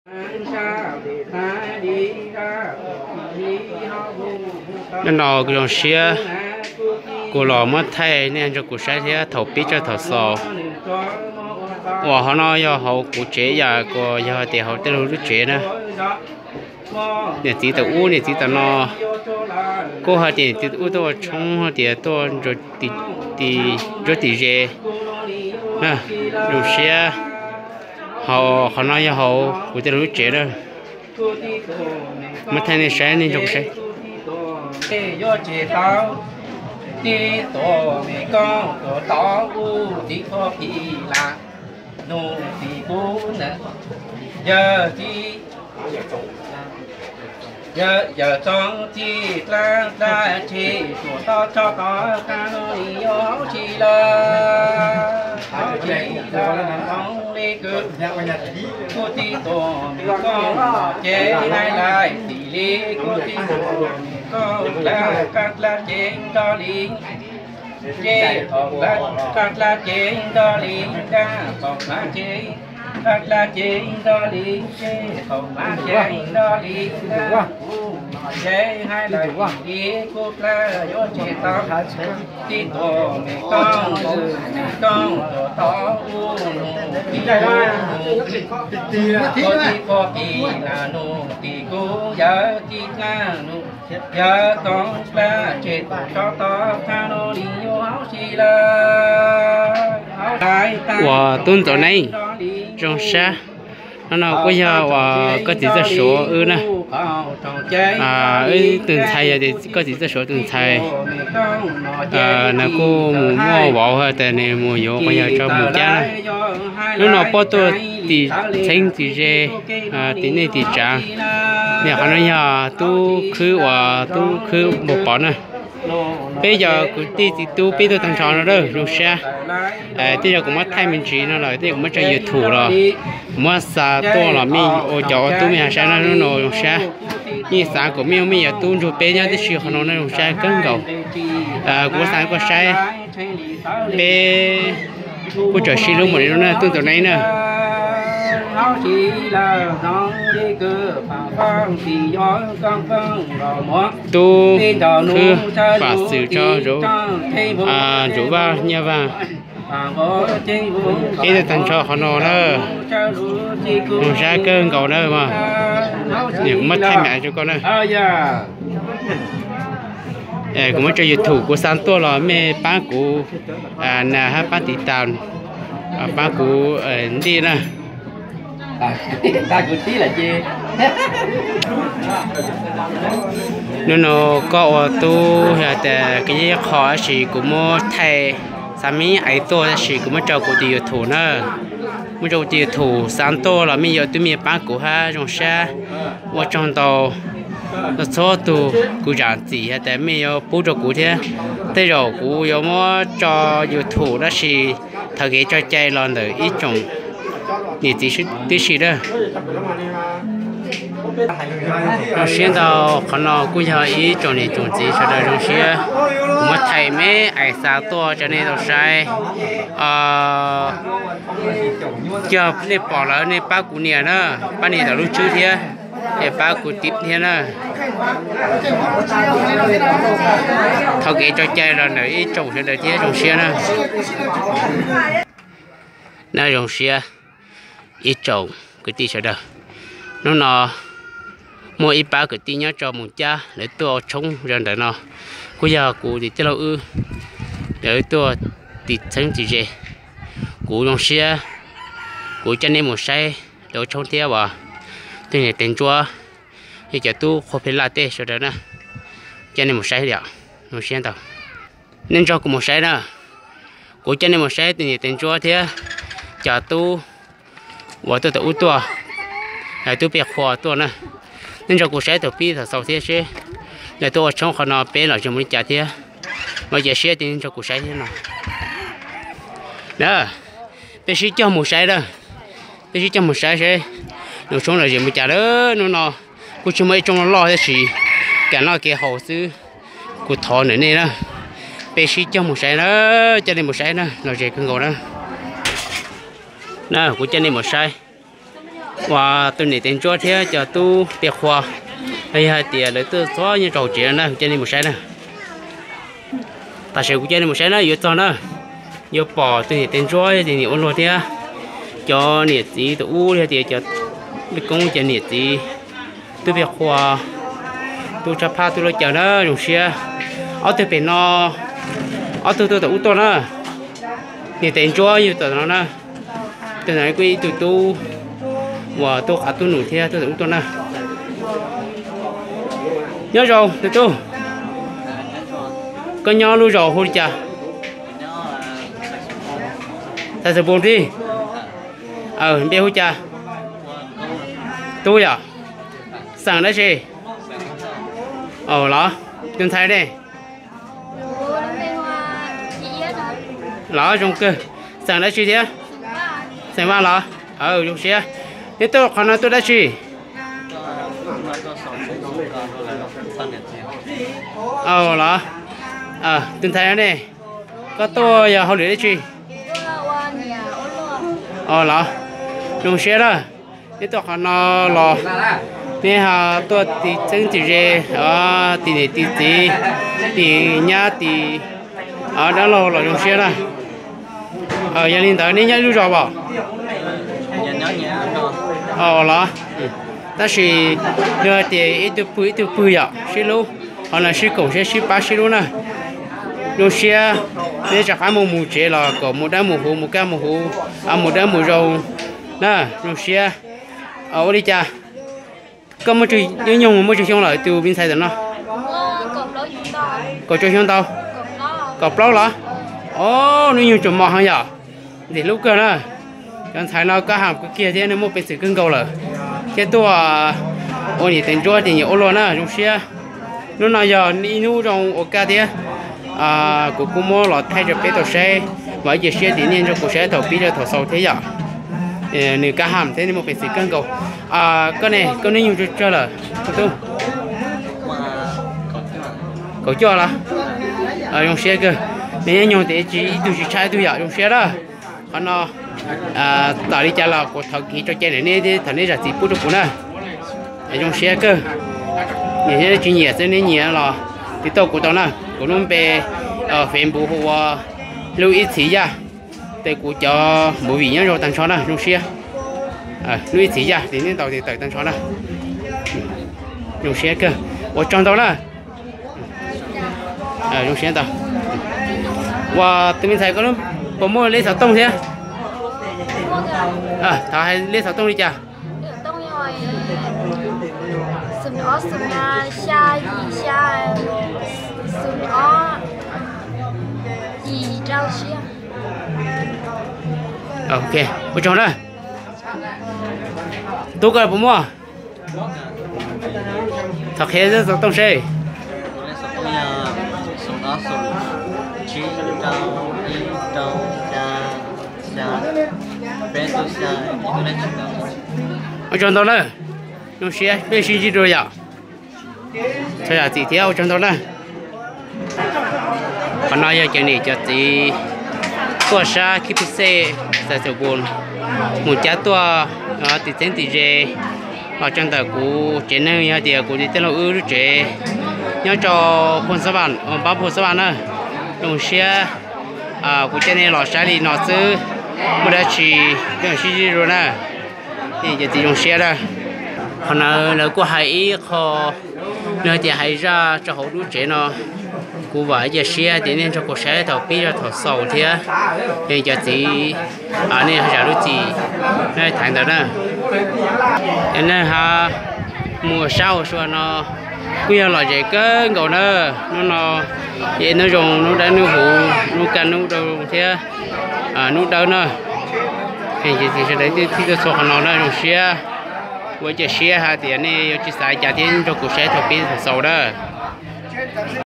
Hnub no kuv zoo siab, kuv los muab thaij nej nrog kuv saib thiab thaum pib txog thaum xaus. Uas hauv no yog hauv kuv tsev yam kuas yog tias hauv tej lub tsev na. Niam txiv tam ub niam txiv tam no, kuj hais tias niam txiv tam ub tuaj ua tshoob hais tias tuaj ntsuab tim ze. Zoo siab, hauv qhov no yog hauv kuv tej lub tsev na. Muab thaij nej saib, nej nrog kuv saib. Yuav tsis tau tib tuam me koob tuam tod ub tib qho phim lam nug tim kuv na. Yawg txiv, yawg txoov txij dlab dlab tseg tuam tod tso tod qab no li yuav tsis lawm, tsis lawm hloov li kws kuv tib tuam me koob ces hais lais tim li kuv tib tuam me koob dlab qab dlab ces nrog li. Ces thaum dlab qab dlab ces nrog li dab, thaum dlab ces qab dlab ces nrog li, ces thaum dlab ces nrog li dab, kuv ces hais lais tim li kuv dlab yuav tsis tau tib tuam me koob, me koob tuam tod ub nug tim kuv, kuv tib qho phim lam nug tim kuv, yawg txiv dlab nug, yawg txoov dlab tseg tuam tod tso tod qab no li yuav tsis lawm. Uas tub Ntxawm Neeb, zoo siab. Hnub no kuj yog uas koj txiv txoj suav wb na. Wb tus ntxhais yog tias koj txiv txoj suav tus ntxhais, nws kuj mus muaj vauv hais tias nws mus yuav quas yawg tso mus cab na. Hnub no pob tuaj tim txheeb tim ze, tim nej tim tsav. Niam qhov no yog tub khwb uas tub khwb npau pov na. Peb yog kwv tij txiv tub peb tuaj tag nrho no lawm zoo siab. Tej zaum kuv muab thaij me ntsis no lawm tej zaum kuv muab tso YouTube los, kuv muab xa tuaj los mej ua cov ua tub mej ho saib na. Hnub no zoo siab, yeej xav kom mej ua mej cov tub nrug peb nyob tib si qhov no na zoo siab kawg nkaus. Kuv muab xa koj saib, peb kuj tseem sib hlub mus li no na tub Ntxawm Neeb na. Tub khwb pam xwm tso Ntsuj Vaj Nyiaj Vaj. Peb tuaj tag nrho qhov no na, zoo siab kawg nkaus na mas. Kuv muab thaij me ntsis rau koj na. Kuv muab tso YouTube kuv xa tuaj los mej pab kuv na hab pab tiv tas, pab kuv ntij na. Hnub no koj ua tub yog tias koj yeej qho tab sis kuv muab thaij xa meb ais tuaj tab sis kuv muab tso kuv tus YouTube na. Muab tso kuv tus YouTube xa tuaj los mej yuav tub mej pab kuv hab zoo siab. Ua tsaug ntau rau txhua tug kuv zam txim hais tias mej yuav pub rau kuv thiab. Tej zaum kuv yuav muab tso YouTube tab sis thov kev tso cai los ntawm ib tsoom niam txiv tib si na. Zoo siab ntau, qhov no kuj yog ib tsoom niam tsoom txiv sawv daws zoo siab. Kuv muab thaij me ntsis xa tuaj rau nej tau saib. Yog nej pom lawm nej pab kuv nias na, pab nias tom lub tswb thiab, es pab kuv tiv thiab na. Thov kev tso cai los ntawm ib tsoom sawv daws thiab zoo siab na. Na zoo siab ib tsoom kwv tij sawv daws. Hnub no muaj ib pab kwv tij nyob rau Moos Cab lawv tuaj ua tshoob rau ntawm no, kuj yog kuv tus tij laug wb, lawv tuaj tim txheeb tim ze. Kuv zoo siab, kuv coj nej mus saib lawv ua tshoob thiab uas tus niam tais ntsuab, yog cov tub qhua plig laj tej sawv daws na, coj nej mus saib thiab, zoo siab ntau. Nej nrog kuv mus saib na, kuv coj nej mus saib tus niam tais ntsuab thiab cov tub uas tuaj tom ub tuaj, tub pej qhua tuaj na. Nej nrog kuv saib thaum pib thaum xaus thiab seb lawv tuaj ua tshoob qhov no peb lom zem mus li cas thiab. Mas cia siab tias nej nrog kuv saib thiab no. Na, peb sib coj mus saib na, peb sib coj mus saib seb lub tshoob lom zem mus cas lawm. Hnub no kuj tsis muaj ib tsoom loj loj tab sis kev noj kev haus xwb, kuv thov ntawm nej na. Peb sib coj mus saib na, coj nej mus saib na, lom zem kawg nkaus na. Na kuv coj nej mus saib. Uas tus niam tais ntsuab thiab cov tub pia qhua, los yog hais tias lawv tuaj txog nyob rau hauv tsev no na, kuv coj nej mus saib na. Tam sim kuv coj nej mus saib na, yuav txog na, yuav pom tus niam tais ntsuab, tus niam ua luag thiab cov niam txiv tus ub, yog tias cov pej koob cov niam txiv tub pia qhua, tub tshab phaj, tub laj caw na, zoo siab. Ob tug pem no, ob tug tuaj tom ub tuaj na, niam tais ntsuab yug tom no na. Tus ntawd kuj ib tug tub uas tub qav tub num thiab tuaj tom ub tuaj na. Nyob zoo tus tub, koj nyob lub zos hu li cas? Xais Xus Npus tib. Npe hu cas? Tub yom. Xeem dab tsi? Los, tus ntxhais ne? Los zoo kawg. Xeem dab tsi thiab? Xeem Vaj los? Zoo siab. Neb tuaj qhov no tuaj dab tsi? Los, tus ntxhais no ne, koj tuaj yog hauj lwm dab tsi? Los, zoo siab na. Neb tuaj qhov no los, neb ho tuaj tim txheeb tim ze, tim niam tim txiv, tim nyab tim dab laug los zoo siab na. Yog li ntawd neb nyob ib lub zos pom? Los, tab sis yog hais tias ib tug pwg ib tug pwg yom, sib hlub, qhov no sib koom siab sib pab sib hlub na. Zoo siab, neb rov qab mus mus tsev los kom mus dawb mus huv, mus kaj mus huv, mus dawb mus zoo na. Zoo siab. Ua li cas koj muaj tsawg, nyob nyoog muaj tsawg xyoo lawm tus me ntxhais ntawm no? Kaum tsawg xyoo ntau? Kaum plaub los? Os, hnub nyoog tseem mos heev yom. Ntxim hlub kawg na. Cov ntxhais no kaj ham kawg kiag thiab nws muaj peev xwm kawg nkaus lawm, thiab tuaj ua niam tais ntsuab ces nyiam ua luag na, zoo siab. Hnub no yog ib hnub zoo ua kaj thiab, kuv kuj muab los thaij rau peb tau saib, vam ib cia siab tias nej nrog kuv saib thaum pib rau thaum xaus thiab yom. Nws kaj ham thiab nws muaj peev xwm kawg nkaus. Koj ne, koj hnub nyoog tsawg tsawg lawm tus tub? Kaum cuaj los? Zoo siab kawg. Nws nyob nyoog tias tsis ib tug tsis tshaj ib tug yom, zoo siab na. Qhov no, txawm li cas los kuv thov kev tso cai ntawm nej thiab thov nej zam txim pub rau kuv na. Zoo siab kawg. Nyiam thiab tsis nyiam xwb, nej nyiam los tiv tauj kuv tau na. Kuv lub npe Facebook hu ua Hlub Ib Txhis Yaj. Tes kuv cov movie nyob zoo tag nrho na, zoo siab. Hlub Ib Txhis Yaj ces nej ntaus tes tawm tag nrho na. Zoo siab kawg, ua tsaug ntau na. Zoo siab ntau. Uas tus me ntxhais koj puas muaj lej xov tooj thiab? Thov hais lej xov tooj li cas? Ok, ua tsaug na. Tub koj puas muaj? Thov qhia xov tooj seb. Ua tsaug ntau na. Zoo siab peb sib ntsib dua yom. Txhob zam txim thiab, ua tsaug ntau na. Qhov no yog cov niam cov txiv tuaj sab Khib Pig Xej, Xais Xus Npus, mus cab tuaj tim txheeb tim ze los tso ntawm kuv tsev neeg, yog tias kuv tij laug wb lub tsev nyob rau Phu Xab Vam, Npab Phu Xab Vam na. Zoo siab, kuv coj nej los saib li no xwb, muaj dab tsi peb mam sib ntsib dua na. Cov txiv zoo siab na. Qhov no lawv kuj hais ib qho, yog tias hais zaj rau hauv lub tsev no, kuv vam ib cia siab tias nej nrog kuv saib thaum pib rau thaum xaus thiab. Cov txiv, nej zam lub txim, nej thaiv ntawd na. Cov neeg ho mus ua sab ua sua no kuj yog lom zem kawg nkaus na. Hnub no ces hnub zoo, hnub dawb hnub huv, hnub kaj hnub dawb thiab hnub dawb na. Cov txiv sawv daws thiaj tuaj txhua qhov no na, zoo siab. Ua ib cia siab hais tias nej yuav tsis xav cas thiab nrog kuv saib thaum pib thaum xaus na.